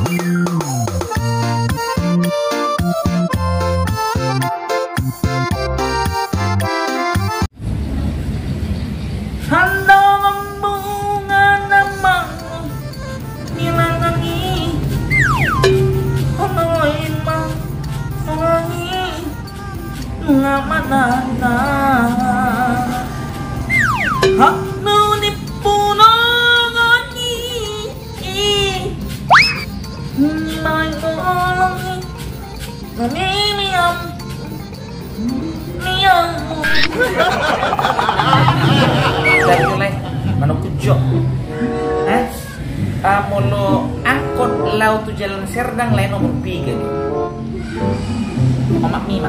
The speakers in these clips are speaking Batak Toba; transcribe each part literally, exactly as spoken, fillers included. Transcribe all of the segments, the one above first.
Handang bunga nama nilangangi, honoi ma songangi nunga manana. Hak nuni punongangi, nunga mangongi. Mami, miam. Miam. Dari mulai, manuk kujo. Hah? Ah, molo angkot laho tu Jalan Serdang, lae, nomor piga do? Omak Mima.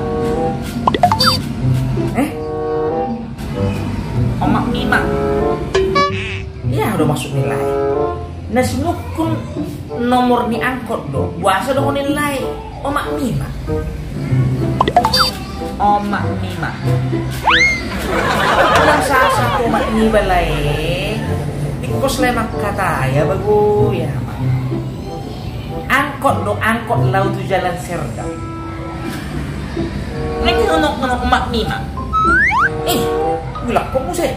Eh? Omak Mima. Ia do maksud ni lae. Na sinungkun nomor ni angkot do. Boasa dohonon ni lae Omak Mima? Omak Mima. Unang sasa tu Omak Mima, lae. Tingkos lae mangkatai, ia bago ia. Angkot do, angkot laho tu Jalan Serdang. Nang i, unang, unang, Omak Mima. Ih, gulak ko muse.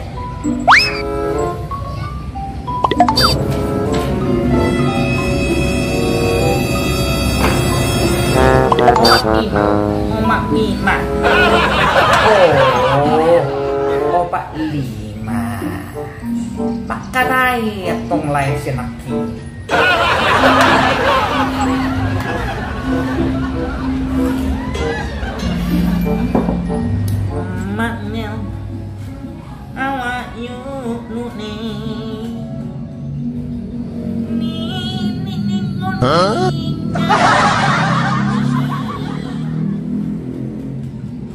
Omak Mima, Omak Mima. Oh, Opak Lima. Mangkatai antong lae sian nangkin. Maknya awak yuk nune. Ni, ni, ni, ngun. Hah?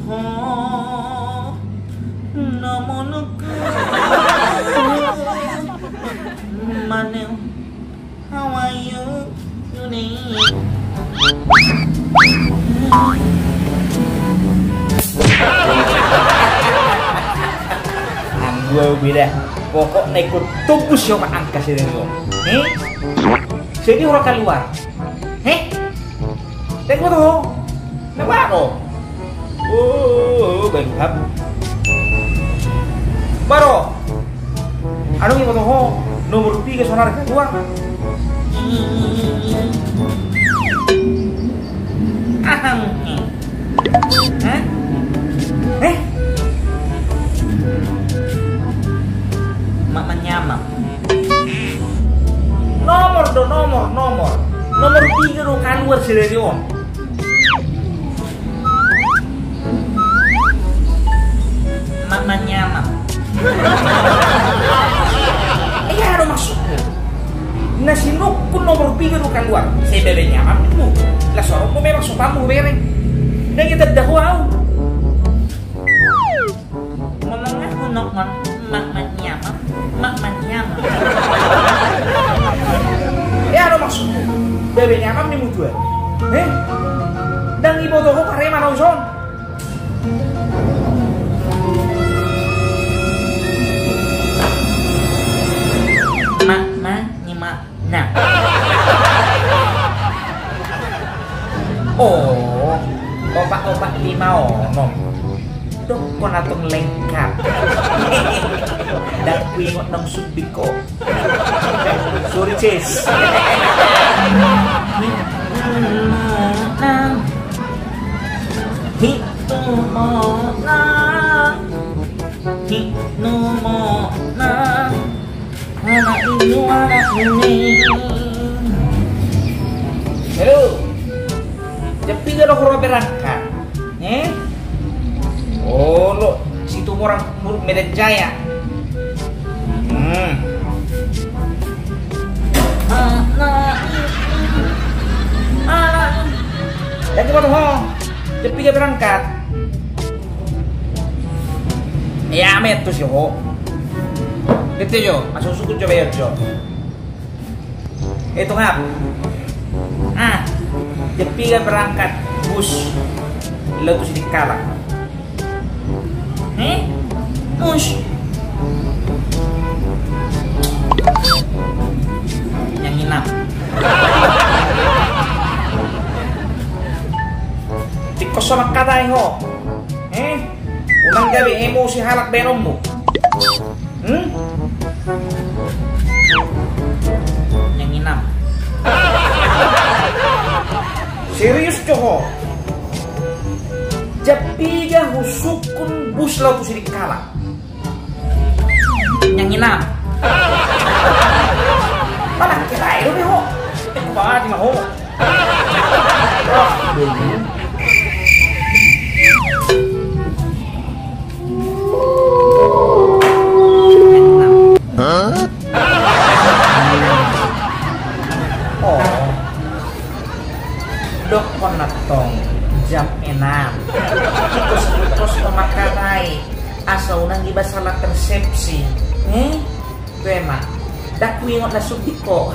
Ho, na manuk. Manuk. How are you today? Anggo beda. Pokokna ingkon tobus i ma angka sian on. Eh? Sai di hura kaluar. Eh? Dang iboto ho. Na baru. Oh, baru hap. Baru. Adong iboto ho. Nomor piga sonari kaluar. Aham. Hah? Eh? Mak manyamam. Nomor do, nomor, nomor. Nomor piga do kaluar sadari on. Mak manyamam. Ia do maksudmu. Na sinungkun nomor piga do kaluar. Sai bebe nyamam do. Las orom do memang sopanmu bere. Dang itanda ho au. Ngomong aku nongol, mak manyamam, mak manyamam. Ia do maksudmu. Bebe nyamam ni mutuan. Eh? Dang iboto ho pareman au ison. Mak, mak, ni mak. Nah. Oh, opak-opak lima onom. Dokkon antong lengkap. Dang kuingot naung suntik ho. Sorry, Ces. Hik, tu, mo, na. Hik, nu, mo, na. Anak indu, anak nini. Halo. Jam piga do huroha berangkat? Eh? Olo, Situmorang, Medan Jaya. Hmm. Anak, anak. Jadi, ho. Jam piga berangkat? Ia, metu si ho. Betul jo, masuk suku coba ya jo. Itu ngap. Ah, jam piga berangkat bus laho tu Sidikalang. Eh? Bus. Yang inap. Sama katai ho. Eh? Unang gabe emosi halak baenonmu. Hmm? Yang inam. Serius jo ho. Jam piga husungkun bus laho tu Sidikalang. Yang inam. Mana kira itu nih ho? Eh, kemana ho? Dokkon antong jam enam. Ikos-ikos ma katai asa unang dibahen halak resepsi. Eh? Pe ma. Ndang huingot na sunding ho.